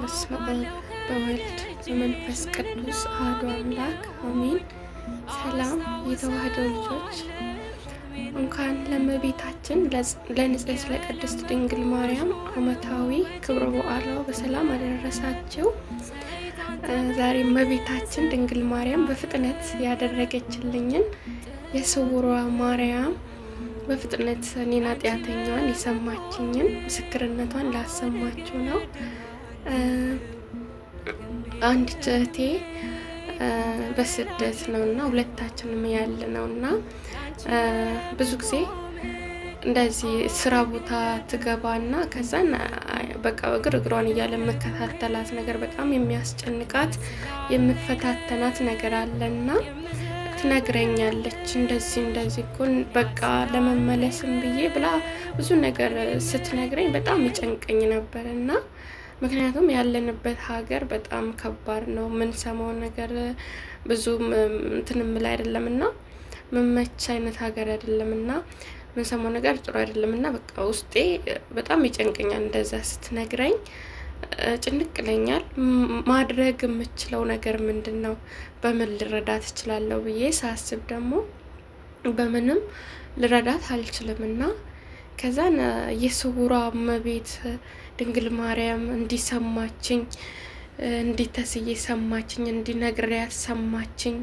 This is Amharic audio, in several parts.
በስመ አብ በወልድ በመንፈስ ቅዱስ አሐዱ አምላክ አሜን። ሰላም የተዋሕዶ ልጆች፣ እንኳን ለእመቤታችን ለንጽሕት ለቅድስት ድንግል ማርያም ዓመታዊ ክብረ በዓሏ በሰላም አደረሳችሁ። ዛሬ እመቤታችን ድንግል ማርያም በፍጥነት ያደረገችልኝን የስውሯ ማርያም በፍጥነት እኔን ኃጢአተኛዋን የሰማችኝን ምስክርነቷን ላሰማችሁ ነው። አንዲት እህቴ በስደት ነው እና ሁለታችንም ያለ ነው እና ብዙ ጊዜ እንደዚህ ስራ ቦታ ትገባና ከዛን በቃ እግር እግሯን እያለ መከታተላት ነገር በጣም የሚያስጨንቃት የምፈታተናት ነገር አለና ትነግረኛለች። እንደዚህ እንደዚህ እኮ በቃ ለመመለስም ብዬ ብላ ብዙ ነገር ስትነግረኝ በጣም ይጨንቀኝ ነበር እና ምክንያቱም ያለንበት ሀገር በጣም ከባድ ነው። የምንሰማው ነገር ብዙም እንትን የምል አይደለም እና መመች አይነት ሀገር አይደለም እና የምንሰማው ነገር ጥሩ አይደለም እና በቃ ውስጤ በጣም ይጨንቀኛል። እንደዛ ስትነግረኝ ጭንቅ ይለኛል። ማድረግ የምችለው ነገር ምንድን ነው? በምን ልረዳት እችላለሁ ብዬ ሳስብ ደግሞ በምንም ልረዳት አልችልም እና ከዛን የስውሯ እመቤት ድንግል ማርያም እንዲሰማችኝ እንዲተስዬ ሰማችኝ፣ እንዲነግሪያት ሰማችኝ፣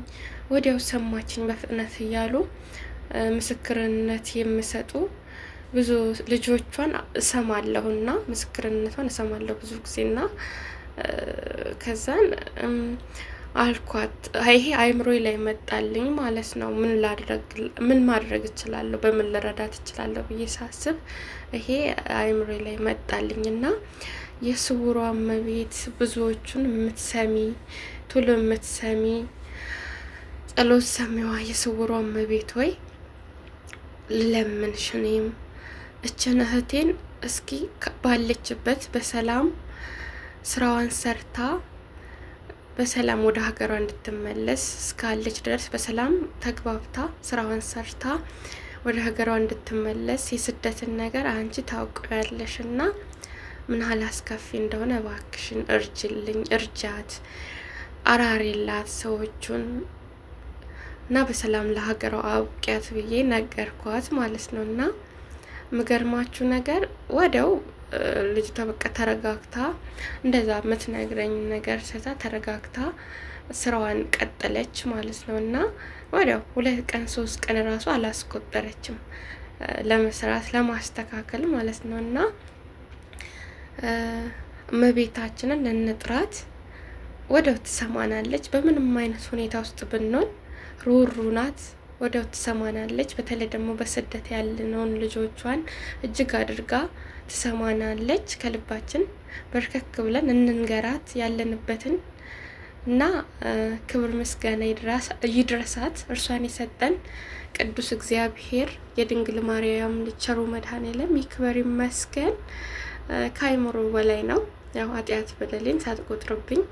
ወዲያው ሰማችኝ በፍጥነት እያሉ ምስክርነት የሚሰጡ ብዙ ልጆቿን እሰማለሁና ምስክርነቷን እሰማለሁ ብዙ ጊዜና ከዛን አልኳት ይሄ አይምሮ ላይ መጣልኝ ማለት ነው። ምን ላድረግ፣ ምን ማድረግ እችላለሁ፣ በምን ልረዳት እችላለሁ ብዬ ሳስብ ይሄ አይምሮ ላይ መጣልኝ እና የስውሯ እመቤት ብዙዎቹን የምትሰሚ ቶሎ የምትሰሚ ጸሎት ሰሚዋ የስውሯ እመቤት ወይ ልለምንሽ፣ እኔም እችን እህቴን እስኪ ባለችበት በሰላም ስራዋን ሰርታ በሰላም ወደ ሀገሯ እንድትመለስ እስካለች ድረስ በሰላም ተግባብታ ስራዋን ሰርታ ወደ ሀገሯ እንድትመለስ የስደትን ነገር አንቺ ታውቂያለሽ እና ምን ያህል አስከፊ እንደሆነ እባክሽን እርጅልኝ፣ እርጃት፣ አራሪላት ሰዎቹን እና በሰላም ለሀገሯ አብቂያት ብዬ ነገርኳት ማለት ነው። እና ምገርማችሁ ነገር ወዲያው ልጅቷ በቃ ተረጋግታ እንደዛ የምትነግረኝ ነገር ስታ ተረጋግታ ስራዋን ቀጠለች ማለት ነው። እና ወዲያው 2 ቀን 3 ቀን ራሱ አላስቆጠረችም ለመስራት ለማስተካከል ማለት ነው። እና እመቤታችንን እንጥራት፣ ወዲያው ትሰማናለች። በምንም አይነት ሁኔታ ውስጥ ብንሆን ሩሩ ናት። ወዲያው ትሰማናለች። በተለይ ደግሞ በስደት ያለነውን ልጆቿን እጅግ አድርጋ ትሰማናለች። ከልባችን በርከክ ብለን እንንገራት ያለንበትን እና ክብር ምስጋና ይድረሳት። እርሷን የሰጠን ቅዱስ እግዚአብሔር የድንግል ማርያም ልጅ ቸሩ መድኃኔዓለም ይክበር ይመስገን። ከአይምሮ በላይ ነው። ያው ኃጢአት በደሌን ሳትቆጥርብኝ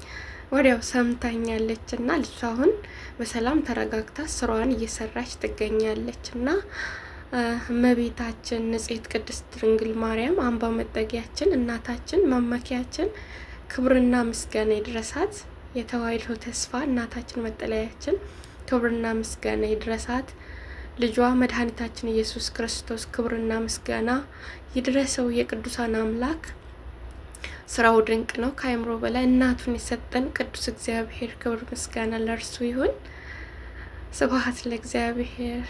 ወዲያው ሰምታኛለች እና ልጅቷ አሁን በሰላም ተረጋግታ ስራዋን እየሰራች ትገኛለች። እና እመቤታችን ንጽሕት ቅድስት ድንግል ማርያም አምባ መጠጊያችን፣ እናታችን፣ መመኪያችን ክብርና ምስጋና ይድረሳት። የተዋሕዶ ተስፋ እናታችን መጠለያችን ክብርና ምስጋና ይድረሳት። ልጇ መድኃኒታችን ኢየሱስ ክርስቶስ ክብርና ምስጋና ይድረሰው። የቅዱሳን አምላክ ስራው ድንቅ ነው፣ ከአእምሮ በላይ። እናቱን የሰጠን ቅዱስ እግዚአብሔር ክብር ምስጋና ለእርሱ ይሁን። ስብሐት ለእግዚአብሔር።